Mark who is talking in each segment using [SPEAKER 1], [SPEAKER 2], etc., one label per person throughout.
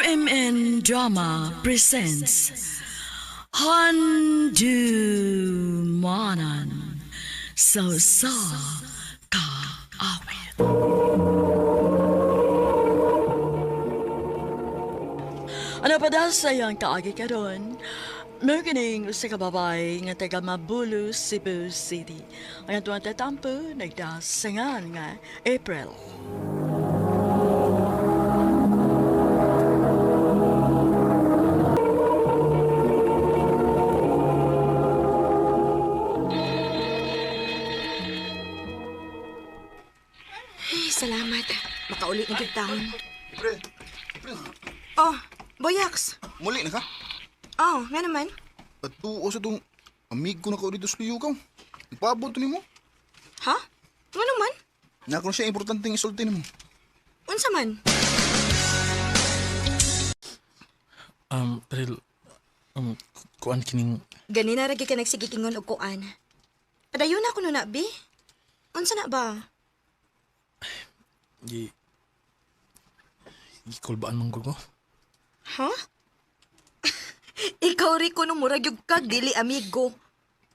[SPEAKER 1] RMN Drama presents Handu Manan So Sa Kaawit. Ano pa dahil sa iyang kaagi karon? Mao usa ka babae nga taga Mabulo, Cebu City. Ang tuwang tatampo nagdasangan nga April.
[SPEAKER 2] Ay, salamat. Makauli na gid taon.
[SPEAKER 3] April, April,
[SPEAKER 2] Oh, Boyax.
[SPEAKER 3] muli na ka?
[SPEAKER 2] Oh, nga naman.
[SPEAKER 3] Patuo sa tong amigo na ka dito sa Luyugaw. Nagpaabot to nimo.
[SPEAKER 2] Ha? Nga naman?
[SPEAKER 3] Nakaroon siya importanteng isulti nimo.
[SPEAKER 2] Unsa man?
[SPEAKER 4] April, kuan kining
[SPEAKER 2] Ganina ra gyud ka nagsigikingon og kuan. Padayon na kuno na, bi. Unsa na ba?
[SPEAKER 4] gi gikulbaan man ko.
[SPEAKER 2] Ha? Ikaw ri kuno murag gyud kag dili amigo.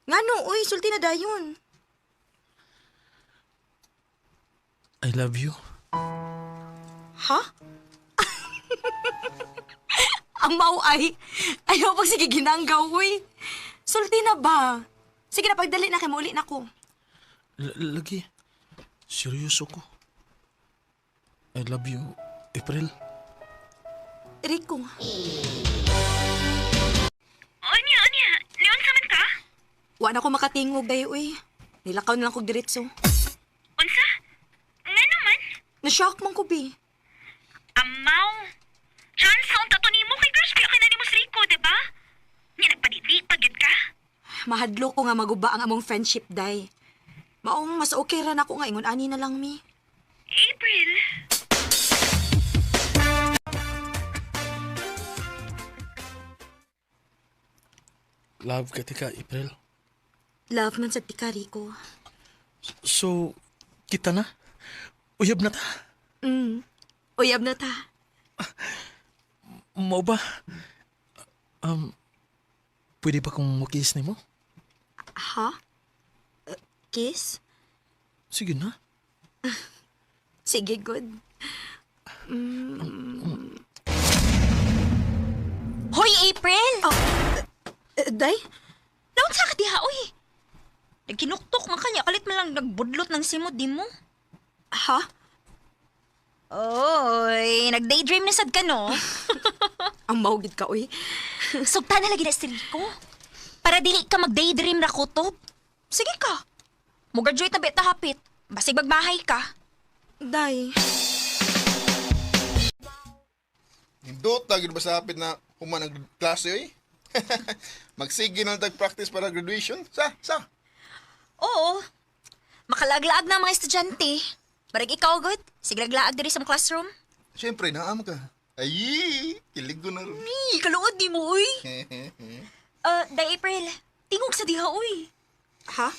[SPEAKER 2] Ngano oy, sulti na dayon.
[SPEAKER 4] I love you.
[SPEAKER 2] Ha? Amaw ay. Ayaw pag sige ginanggaw, uy. Sulti na ba? Sige na, pagdali na kay mauli na ko.
[SPEAKER 4] Lagi. Seryoso ko. I love you, April.
[SPEAKER 2] Rico.
[SPEAKER 5] Unya, unya. Niyon sa man ka?
[SPEAKER 2] Wa na ko makatingog dayo, uy. Nilakaw na lang kog diretso.
[SPEAKER 5] Unsa? Nga naman.
[SPEAKER 2] Na-shock man ko, bi.
[SPEAKER 5] Amaw. Chance sa unta to nimo kay crush kay na nimo si Rico, di ba? Nga nagpadidi pagid ka.
[SPEAKER 2] Mahadlo ko nga maguba ang among friendship, day. Maong mas okay ra nako nga ingon ani na lang mi.
[SPEAKER 5] April.
[SPEAKER 4] Love ka tika, April.
[SPEAKER 2] Love man sa tika, Rico.
[SPEAKER 4] So, kita na? Uyab na ta?
[SPEAKER 2] Uyab na ta.
[SPEAKER 4] Mao ba? Um, pwede ba kong mukis nimo?
[SPEAKER 2] Ha? Kiss?
[SPEAKER 4] Sige na.
[SPEAKER 2] Sige, good.
[SPEAKER 5] Hoy, April!
[SPEAKER 2] Oh, day?
[SPEAKER 5] Naon sa ka diha, oy? Nagkinuktok man kanya, kalit man lang nagbudlot ng simod di mo.
[SPEAKER 2] Ha?
[SPEAKER 5] Oy, nagdaydream na sad ka, no?
[SPEAKER 2] Ang maugid ka, uy.
[SPEAKER 5] Sugta na lagi na si Rico. Para dili ka magdaydream ra kutob. Sige ka. Mo-graduate na beta hapit. Basig magmahay ka.
[SPEAKER 2] Day.
[SPEAKER 3] Nindot na gyud ba sa hapit na human ang klase oy? Magsige na lang tag practice para graduation. Sa, sa.
[SPEAKER 5] Oo. Makalaglaag na ang mga estudyante. Barag ikaw, good. Sige laglaag diri sa classroom.
[SPEAKER 3] Siyempre, naam ka. Ay, kilig ko na ron.
[SPEAKER 5] Ay, kaluod di mo, uy. Day April, tingog sa diha, uy.
[SPEAKER 2] Ha?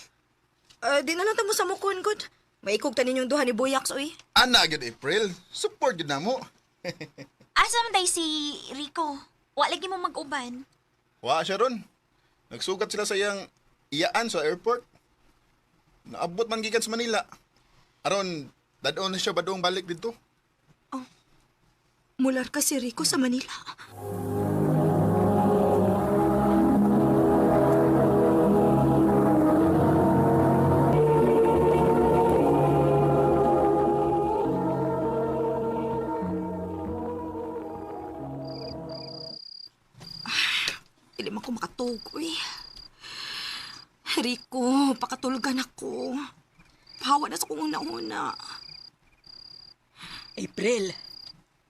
[SPEAKER 2] Di na lang ta mo sa mukon, good. Maikog ta ninyong duha ni Boyax, uy.
[SPEAKER 3] Ana gyud April, support gyud namo.
[SPEAKER 5] Asa man day si Rico? Wa lagi mo mag-uban.
[SPEAKER 3] Wa siya ron. Nagsugat sila sa iyang iyaan sa airport. Naabot man gikan sa Manila. Aron, dadon na siya badong balik dito.
[SPEAKER 2] Mular ka si Rico sa Manila. Dili man ko makatug, uy. Rico, pakatulgan ako. Pahawa na sa kong una-una.
[SPEAKER 6] April,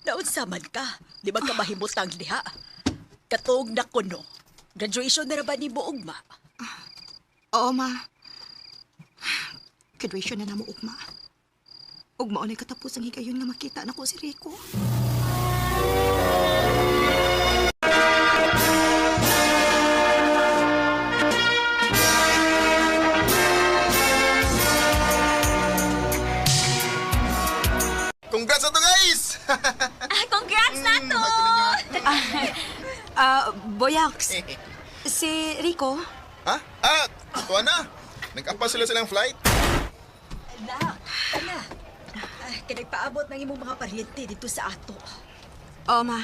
[SPEAKER 6] naunsa man ka? Di ba ka mahimutang diha? Katog na kuno. Graduation na ra ba ni ugma?
[SPEAKER 2] Oo, ma. Graduation na namo ugma. Ugma unay katapos ang higayon nga makita na ko si Rico.
[SPEAKER 3] Congrats na to guys!
[SPEAKER 5] Ah, congrats na to!
[SPEAKER 3] Hag ko ninyo, ah.
[SPEAKER 2] Boyax. Si Rico?
[SPEAKER 3] Ha? Ah, tuwa na. Nag-apa sila silang flight.
[SPEAKER 6] Anak, ana. Ay, kay nagpaabot ng imong mga paryente dito sa ato.
[SPEAKER 2] Oo, ma.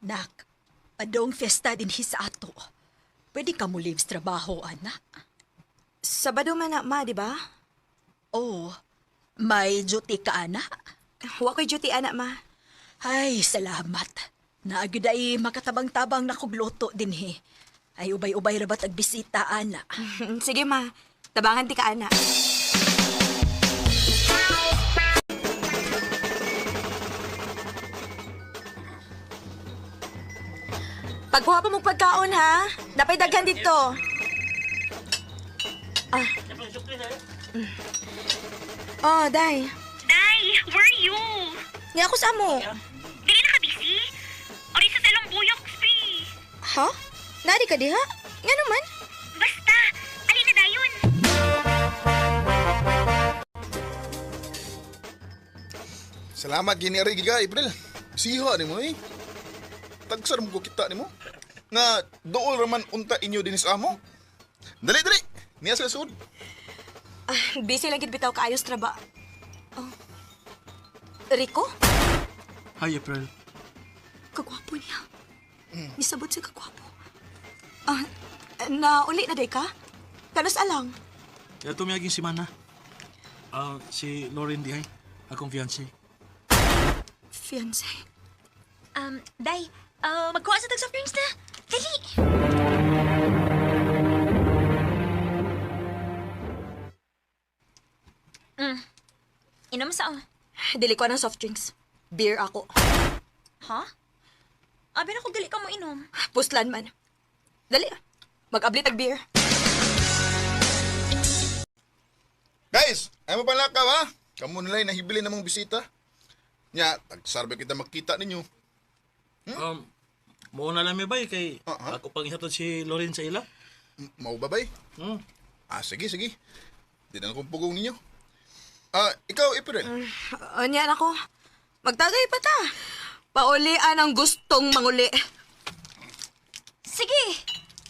[SPEAKER 6] Nak, padong fiesta dinhi sa ato. Pwede ka mo leave sa trabaho, anak.
[SPEAKER 2] Sabado man na, ma, di ba?
[SPEAKER 6] Oh, may duty ka, anak.
[SPEAKER 2] Wa ko'y duty, anak, ma.
[SPEAKER 6] Ay, salamat. Naagid ay makatabang-tabang na kog luto dinhi. Ay, ubay-ubay ra ba't agbisita, anak.
[SPEAKER 2] Sige, ma. Tabangan ti ka, anak. Pagkuha pa mong pagkaon, ha? Dapat daghan dito. Ah. Oh, Day.
[SPEAKER 5] Day, where are you?
[SPEAKER 2] Nga ako sa amo.
[SPEAKER 5] Dili na ka busy? Ori sa talong buyok, spi.
[SPEAKER 2] Ha? Nari ka diha? Nga naman.
[SPEAKER 5] Basta, alin na dayon.
[SPEAKER 3] Salamat gini ari giga April. Siha nimo eh. Tagsar mo ko kita nimo. Nga duol raman unta inyo dinhi sa amo. Dali dali. Niya sila sud.
[SPEAKER 2] Ah, busy lang gid bitaw kaayos traba. Oh. Rico?
[SPEAKER 4] Hi, April.
[SPEAKER 2] Kagwapo niya. Nisabot siya kagwapo. Ah, na uli na day ka? Kanos alang?
[SPEAKER 4] Kaya tumiyaging si Mana. Ah, si Lauren dihay, akong fiancé.
[SPEAKER 2] Fiancé.
[SPEAKER 5] Day, magkuha sa tag soft drinks na. Dali! Inom sa oh.
[SPEAKER 2] Dili ko ng soft drinks. Beer ako.
[SPEAKER 5] Ha? Abi na ko dili ka mo inom.
[SPEAKER 2] Puslan man. Dali. Mag-abli tag beer.
[SPEAKER 3] Guys, ay mo palakaw ha. Kamu nila'y nahibili namong bisita. Nya, tagsar ba kita makita ninyo?
[SPEAKER 4] Mo na lang mi bay kay
[SPEAKER 3] Ah, ah.
[SPEAKER 4] ako pang ihatod si Lauren sa ila.
[SPEAKER 3] Mao ba bay?
[SPEAKER 4] Hmm.
[SPEAKER 3] Ah, sige, sige. Di na akong pugong ninyo. Ah, ikaw, April.
[SPEAKER 2] Unya na ko. Magtagay pa ta. Paulian ang gustong manguli.
[SPEAKER 5] Sige!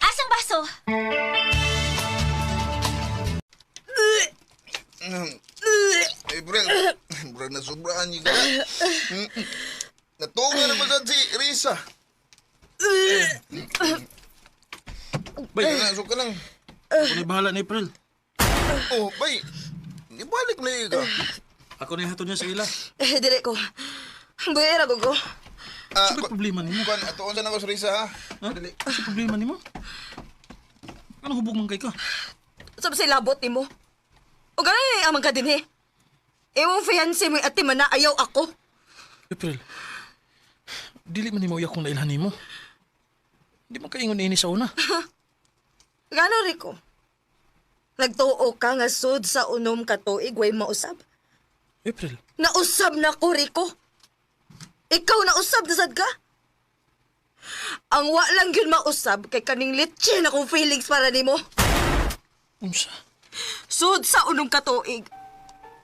[SPEAKER 5] Asang baso?
[SPEAKER 3] April, murag na sobraan niyo ka. Natunga naman sad si Risa.
[SPEAKER 4] Bay,
[SPEAKER 3] Bay, na, ka lang.
[SPEAKER 4] ako na bahala ni April.
[SPEAKER 3] Oh, bay. Ibalik na ka.
[SPEAKER 4] Ako na ihatod niya sa ila.
[SPEAKER 2] Eh, dili ko. Buera ko ko.
[SPEAKER 3] Ah,
[SPEAKER 4] Ano problema nimo?
[SPEAKER 3] Kuan, atuon sa nako si Risa ha.
[SPEAKER 4] Ha? Ano problema nimo? Ano hubog man kay ka?
[SPEAKER 2] Sab sa labot nimo. O ganun na amang ka din eh. Imong fiancé mo ati man na ayaw ako.
[SPEAKER 4] April, dili man nimo iya kung nailhan nimo. Di man kaingon ini sa una.
[SPEAKER 2] Gano Rico? Nagtuo ka nga sud sa unom ka tuig way mausab.
[SPEAKER 4] April,
[SPEAKER 2] Nausab na ko, Rico. Ikaw nausab na sad ka? Ang wa lang yun mausab kay kaning litse na kong feelings para nimo.
[SPEAKER 4] Unsa?
[SPEAKER 2] Sud sa unong katuig.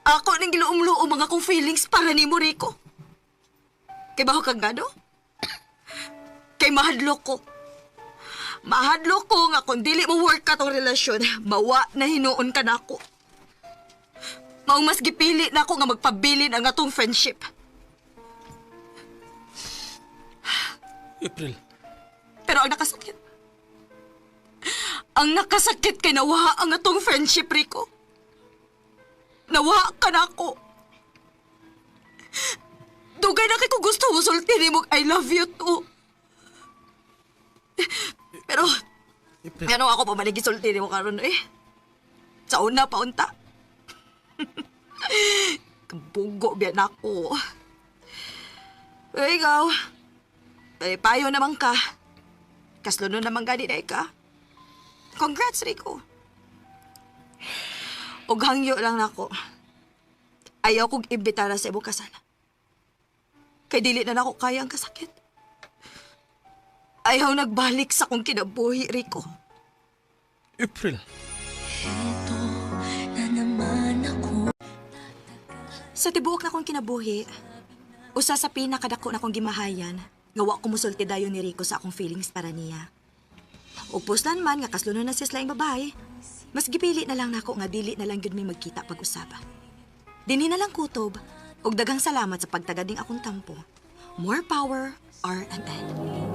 [SPEAKER 2] Ako ning giluom-luom mga kong feelings para nimo, Rico. Kay baho kang gano? Kay mahadlok ko. Mahadlok ko nga kung dili mo work ka tong relasyon, mawa na hinuon ka nako. Maong mas gipili na ako nga magpabilin ang atong friendship.
[SPEAKER 4] April,
[SPEAKER 2] Pero ang nakasakit, ang nakasakit kay nawa ang atong friendship, Rico. Nawa ka na ako. Dugay na kay ko gusto mo sulti nimo I love you too. Pero,
[SPEAKER 4] April,
[SPEAKER 2] ano ako pa man gisulti nimo karon eh. Sa una pa unta. Kabugo biya na ako. Pero ikaw, eh, payo naman ka. Kasluno naman gani na ka. Congrats, Rico. Og hangyo lang nako. Ayaw kong imbitara sa imong kasal. Kay dili na nako kaya ang kasakit. Ayaw nagbalik sa akong kinabuhi, Rico.
[SPEAKER 4] April.
[SPEAKER 2] Sa tibuok na kong kinabuhi, usa sa pinakadako na kong gimahayan, nga wa ko musulti dayon ni Rico sa akong feelings para niya. Ug puslan man nga kaslunon na siya sa laing babae, mas gipili na lang nako nga dili na lang gyud mi magkita pag-usaba. Dinhi na lang kutob, ug daghang salamat sa pagtagad ning akong tampo. More power, RMN.